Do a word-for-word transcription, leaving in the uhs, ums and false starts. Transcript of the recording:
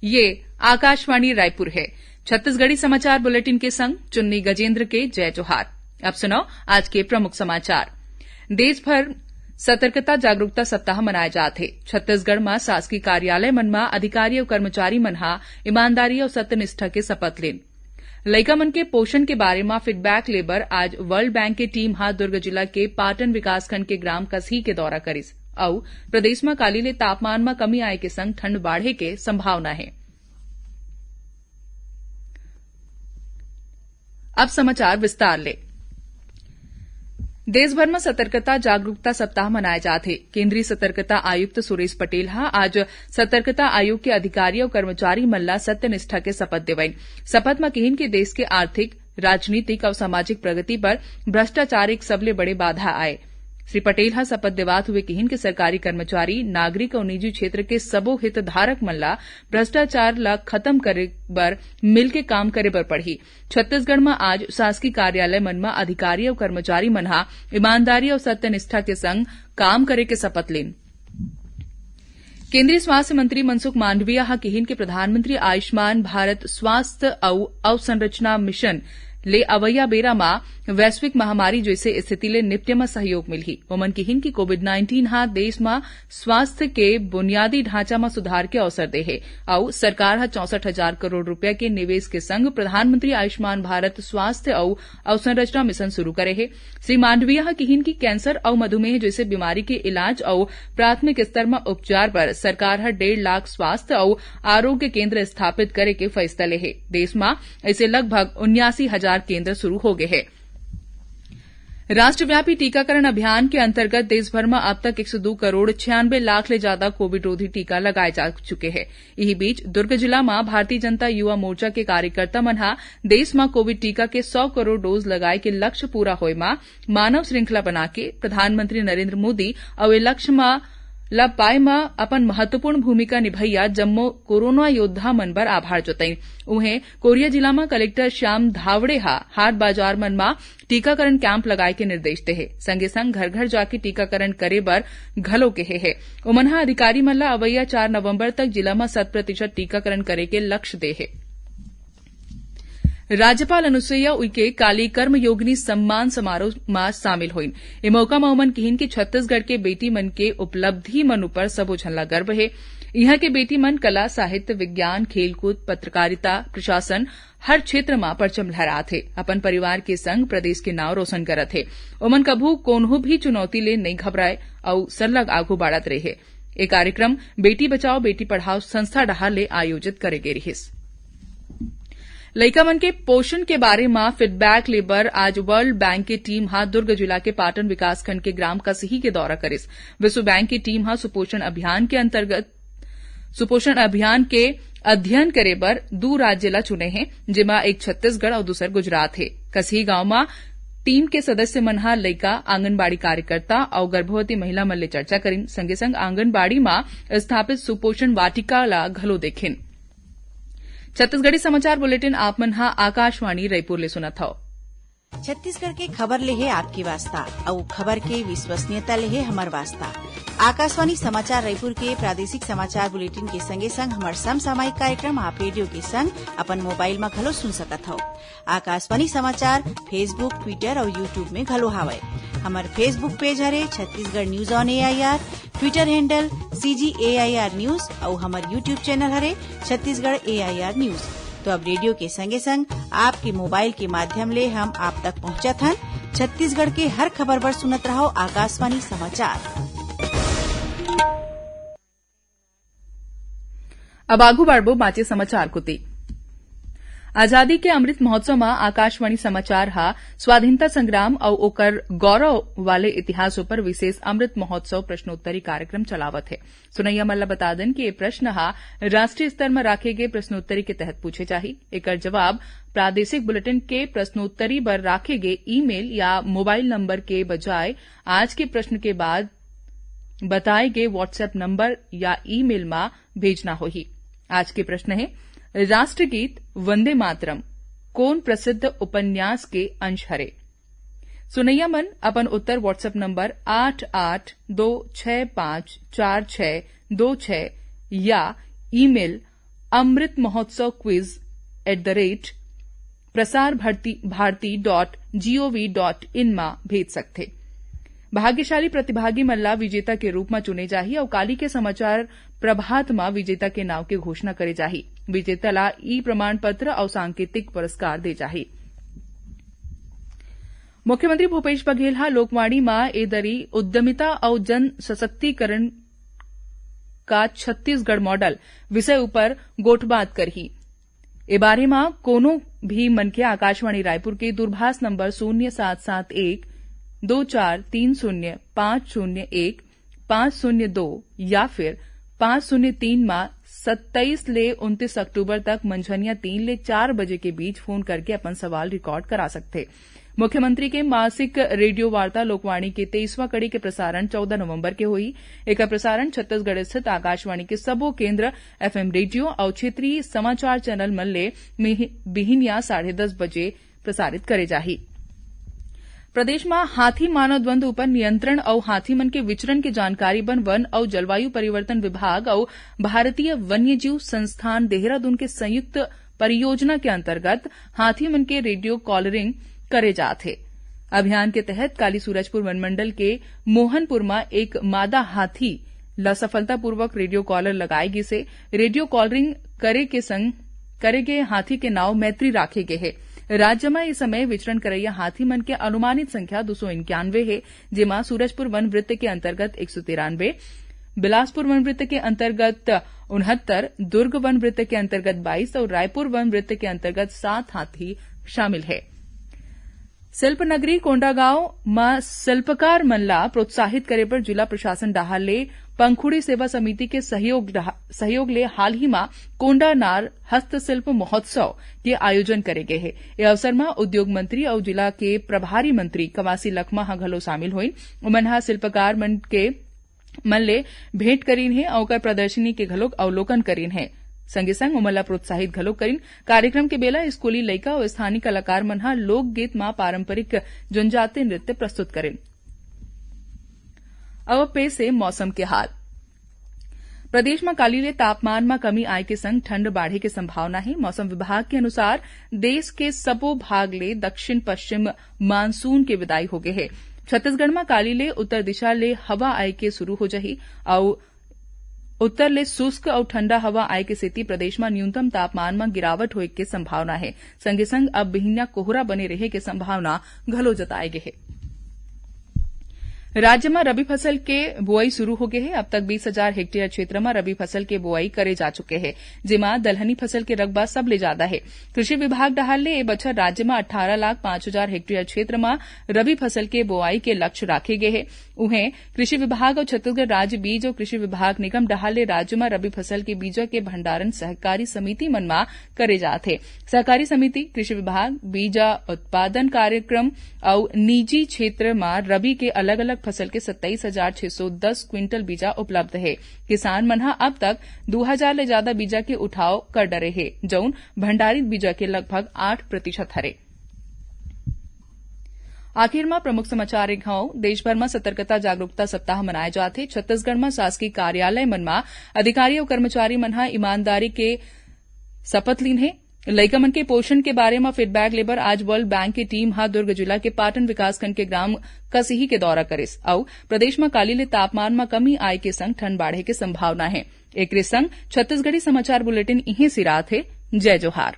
ये आकाशवाणी रायपुर है। छत्तीसगढ़ी समाचार बुलेटिन के संग चुन्नी गजेंद्र के जय जोहार। अब सुनव आज के प्रमुख समाचार। देश भर सतर्कता जागरूकता सप्ताह मनाए जात हे। छत्तीसगढ़ म शासकीय कार्यालय मन म अधिकारी अउ कर्मचारी मन ह ईमानदारी अउ सत्यनिष्ठा के शपथ लेन। लइका मन के पोषण के बारे म फीडबैक लेबर आज वर्ल्ड बैंक के टीम ह दुर्ग जिला के पाटन विकासखंड के ग्राम कसही के दौरा करिस। अउ प्रदेश म काली ले तापमान म कमी आए के संग ठंड बाढ़े के संभावना हे। अब समाचार विस्तार ले। देश भर म सतर्कता जागरूकता सप्ताह मनाए जात हे। केंद्रीय सतर्कता आयुक्त सुरेश पटेल ह आज सतर्कता आयोग के अधिकारी अउ कर्मचारी मन ल सत्यनिष्ठा के शपथ देवइन। शपथ म किहिन कि देश के आर्थिक, राजनीतिक अउ सामाजिक प्रगति बर भ्रष्टाचार एक सबले बड़े बाधा आय। श्री पटेल ह शपथ देवात हुए किहिन कि सरकारी कर्मचारी, नागरिक अउ निजी क्षेत्र के सबो हितधारक मन ल भ्रष्टाचार ल खत्म करे बर मिलके काम करे बर पड़ही। छत्तीसगढ़ म आज शासकीय कार्यालय मन म अधिकारी अउ कर्मचारी मन ह ईमानदारी अउ सत्यनिष्ठा के संग काम करे के शपथ लेन। केंद्रीय स्वास्थ्य मंत्री मनसुख मांडविया ह किहिन कि प्रधानमंत्री आयुष्मान भारत स्वास्थ्य अउ अवसंरचना मिशन ले अवइया बेरा म वैश्विक महामारी जइसे स्थिति ले निपटे म सहयोग मिलही। ओमन किहिन कि कोविड नाइनटीन ह देश म स्वास्थ्य के बुनियादी ढांचा म सुधार के अवसर दे हे अउ सरकार ह चौसठ हजार करोड़ रुपया के निवेश के संग प्रधानमंत्री आयुष्मान भारत स्वास्थ्य अउ अवसंरचना मिशन शुरू करे हे। श्री मांडविया ह किहिन कि कैंसर अउ मधुमेह जइसे बीमारी के इलाज अउ प्राथमिक स्तर म उपचार बर सरकार ह डेढ़ लाख स्वास्थ्य अउ आरोग्य केंद्र स्थापित करे के फैसला ले हे। देश म ऐसे लगभग उन्यासी हजार केंद्र शुरू हो गए हे। राष्ट्रव्यापी टीकाकरण अभियान के अंतर्गत देश भर म अब तक एक सौ दो करोड़ छियानबे लाख ले ज्यादा कोविड रोधी टीका लगाए जा चुके हे। इही बीच, दुर्ग जिला म भारतीय जनता युवा मोर्चा के कार्यकर्ता मन ह देश म कोविड टीका के सौ करोड़ डोज लगाए के लक्ष्य पूरा होए म मानव श्रृंखला बना के प्रधानमंत्री नरेंद्र मोदी अउ ए लक्ष्य म ल पाए म अपन महत्वपूर्ण भूमिका निभैया जम्मो कोरोना योद्धा मन बर आभार जतइन। उहें, कोरिया जिला म कलेक्टर श्याम धावड़े ह हाट बाजार मन म टीकाकरण कैंप लगाए के निर्देश दे हे। संगे संग घर घर जाके टीकाकरण करे बर घलो केहे हे। ओमन ह अधिकारी मन ल अवइया चार नवंबर तक जिला म शत प्रतिशत टीकाकरण करे के लक्ष्य दे हे। राज्यपाल अनुसुईया उइके काली कर्मयोगिनी सम्मान समारोह म शामिल होइन। ए मौका म ओमन किहिन कि छत्तीसगढ़ के बेटी मन के उपलब्धि मन ऊपर सबो झन ला गर्व हे। इहां के बेटी मन कला, साहित्य, विज्ञान, खेलकूद, पत्रकारिता, प्रशासन, हर क्षेत्र म परचम लहरात हे। अपन परिवार के संग प्रदेश के नाव रोशन करत हे। ओमन कभू कोनो भी चुनौती ले नइ घबराए अउ सरलग आगू बढ़त रहे। ए कार्यक्रम बेटी बचाओ बेटी पढ़ाओ संस्था डहार ले आयोजित करे गे रिहिस। लइका मन के पोषण के बारे म फीडबैक ले बर आज वर्ल्ड बैंक के टीम ह दुर्ग जिला के पाटन विकासखंड के ग्राम कसही के दौरा करिस। विश्व बैंक की टीम ह सुपोषण अभियान के अंतर्गत सुपोषण अभियान के अध्ययन करे बर दू राज्य ला चुने हे, जेमा एक छत्तीसगढ़ अउ दूसर गुजरात हे। कसही गांव म टीम के सदस्य मन ह लइका, आंगनबाड़ी कार्यकर्ता अउ गर्भवती महिला मन ले चर्चा करिन। संगे संग आंगनबाड़ी म स्थापित सुपोषण वाटिका ला घलो देखिन। छत्तीसगढ़ी समाचार बुलेटिन आप मन ह आकाशवाणी रायपुर ले सुनत हव। छत्तीसगढ़ के खबर ले हे आपके वास्ता, अउ खबर के विश्वसनीयता ले हे हमर वास्ता। आकाशवाणी समाचार रायपुर के प्रादेशिक समाचार बुलेटिन के संगे संग हमर समसामयिक कार्यक्रम आप रेडियो के संग अपन मोबाइल म घलो सुन सकत हव। आकाशवाणी समाचार Facebook, Twitter अउ YouTube में घलो हावय। हमर Facebook पेज हरे Chhattisgarh news on AIR, Twitter handle CG AIR news अउ हमर YouTube चैनल हरे छत्तीसगढ़ एआईआर न्यूज। तो अब रेडियो के संगे संग आपके मोबाइल के माध्यम ले हम आप तक पहुंचत हन। छत्तीसगढ़ के हर खबर बर सुनत रहव आकाशवाणी समाचार। अब आगू बढ़बो बांचे समाचार कोति। आजादी के अमृत महोत्सव म आकाशवाणी समाचार ह स्वाधीनता संग्राम अउ ओकर गौरव वाले इतिहास ऊपर विशेष अमृत महोत्सव प्रश्नोत्तरी कार्यक्रम चलावत हे। सुनैया मन ल बता देन कि ये प्रश्न ह राष्ट्रीय स्तर म राखे गे प्रश्नोत्तरी के तहत पूछे जाही। एकर जवाब प्रादेशिक बुलेटिन के प्रश्नोत्तरी बर राखे गे ईमेल या मोबाइल नंबर के बजाय आज के प्रश्न के बाद बताए गे WhatsApp नंबर या ईमेल म भेजना होही। आज के प्रश्न हे, राष्ट्रगीत वंदे मातरम कोन प्रसिद्ध उपन्यास के अंश हरे? सुनैया मन अपन उत्तर WhatsApp नंबर आठ आठ दो छह पाँच चार छह दो छह या email Amrit Mahotsav quiz at the rate Prasar Bharati dot gov dot in म भेज सकथे। भाग्यशाली प्रतिभागी मन ला विजेता के रूप म चुने जाही अउ काली के समाचार प्रभात म विजेता के नाव के घोषणा करे जाही। विजेता ला ई प्रमाण पत्र अउ सांकेतिक पुरस्कार दे जाही। मुख्यमंत्री भूपेश बघेल ह लोकवाणी म ए दरी उद्यमिता अउ जन सशक्तिकरण का छत्तीसगढ़ मॉडल विषय उपर गोठबात करही। ए बारे म कोनो भी मनखे आकाशवाणी रायपुर के दूरभाष नंबर शून्य सात सात एक दो चार तीन शून्य पाँच शून्य एक पाँच शून्य दो या फिर पाँच शून्य तीन म सत्ताईस ले उनतीस अक्टूबर तक मंझनिया तीन ले चार बजे के बीच फोन करके अपन सवाल रिकॉर्ड करा सकथे। मुख्यमंत्री के मासिक रेडियो वार्ता लोकवाणी के तेईसवाँ कड़ी के प्रसारण चौदह नवंबर के होही। एकर प्रसारण छत्तीसगढ़ स्थित आकाशवाणी के सबो केंद्र, एफएम रेडियो अउ क्षेत्रीय समाचार चैनल मन ले मिहि-, बिहिनिया साढ़े दस बजे प्रसारित करे जाही। प्रदेश म हाथी मानव द्वंद उपर नियंत्रण अउ हाथी मन के विचरण के जानकारी बर वन अउ जलवायु परिवर्तन विभाग अउ भारतीय वन्यजीव संस्थान देहरादून के संयुक्त परियोजना के अंतर्गत हाथी मन के रेडियो कॉलरिंग करे जात हे। अभियान के तहत काली सूरजपुर वनमंडल के मोहनपुर म एक मादा हाथी ल सफलतापूर्वक रेडियो कॉलर लगाए गिस हे। रेडियो कॉलरिंग करे के संग करे गे हाथी के नाव मैत्री राखे गे हे। राज्य म इस समय विचरण करैया हाथी मन के अनुमानित संख्या दो सौ इक्यानवे हे, जेमा सूरजपुर वन वृत्त के अंतर्गत एक सौ तिरानवे, बिलासपुर वन वृत्त के अंतर्गत उनहत्तर, दुर्ग वन वृत्त के अंतर्गत बाईस अउ रायपुर वन वृत्त के अंतर्गत सात हाथी शामिल हे। शिल्प नगरी कोंडागांव म शिल्पकार मन ला प्रोत्साहित करे बर जिला प्रशासन डहार ले पंखुड़ी सेवा समिति के सहयोग डहा-, सहयोग ले हाल ही म कोंडानार हस्तशिल्प महोत्सव के आयोजन करे गे हे। ए अवसर म उद्योग मंत्री अउ जिला के प्रभारी मंत्री कवासी लखमा ह घलो शामिल होइन। उमन ह शिल्पकार मन के मन ले भेंट करीन हे अउ ओकर प्रदर्शनी के घलोक अवलोकन करीन हे। संगे संग ओमन ला प्रोत्साहित घलोक करीन। कार्यक्रम के बेला स्कूली लइका अउ स्थानीय कलाकार मन ह लोकगीत म पारंपरिक जनजातीय नृत्य प्रस्तुत करीन। अब पेश हे मौसम के हाल। प्रदेश म काली ले तापमान म कमी आए के संग ठंड बाढ़े के संभावना हे। मौसम विभाग के अनुसार देश के सबो भाग ले दक्षिण पश्चिम मानसून के विदाई हो गे हे। छत्तीसगढ़ म काली ले उत्तर दिशा ले हवा आए के शुरू हो जाही अउ उत्तर ले शुष्क अउ ठंडा हवा आए के सेती प्रदेश म न्यूनतम तापमान म गिरावट होए के संभावना हे। संगे संग अब बिहिनिया कोहरा बने रहे के संभावना घलो जताए गे हे। राज्य म रबी फसल के बोआई शुरू हो गे हे। अब तक बीस हजार हेक्टेयर क्षेत्र म रबी फसल के बोआई करे जा चुके हे, जेमा दलहनी फसल के रकबा सबले ज्यादा हे। कृषि विभाग डहार ले ए बछर राज्य म अट्ठारह लाख पाँच हजार हेक्टेयर क्षेत्र म रबी फसल के बोआई के लक्ष्य राखे गे हे। उहें, कृषि विभाग अउ छत्तीसगढ़ राज्य बीज अउ कृषि विभाग निगम डहार ले राज्य म रबी फसल के बीजा के भंडारण सहकारी समिति मन म करे जात हे। सहकारी समिति, कृषि विभाग, बीजा उत्पादन कार्यक्रम अउ निजी क्षेत्र म रबी के अलग-अलग फसल के सत्ताईस हजार छह सौ दस क्विंटल बीजा उपलब्ध हे। किसान मन ह अब तक दू हजार ले जादा बीजा के उठाव कर डरे हे, जउन भंडारित बीजा के लगभग आठ प्रतिशत हरे। आखिर म प्रमुख समाचार एक घाव। देश भर म सतर्कता जागरूकता सप्ताह मनाए जात हे। छत्तीसगढ़ म शासकीय कार्यालय मन म अधिकारी अउ कर्मचारी मन ह ईमानदारी के शपथ लीन हे। लइका मन के पोषण के बारे म फीडबैक लेबर आज वर्ल्ड बैंक के टीम ह दुर्ग जिला के पाटन विकासखंड के ग्राम कसिही के दौरा करिस। अउ प्रदेश म काली ले तापमान म कमी आए के संग ठंड बाढ़े के संभावना हे। एकरे संग छत्तीसगढ़ी समाचार बुलेटिन इहें सिरात हे। जय जोहार।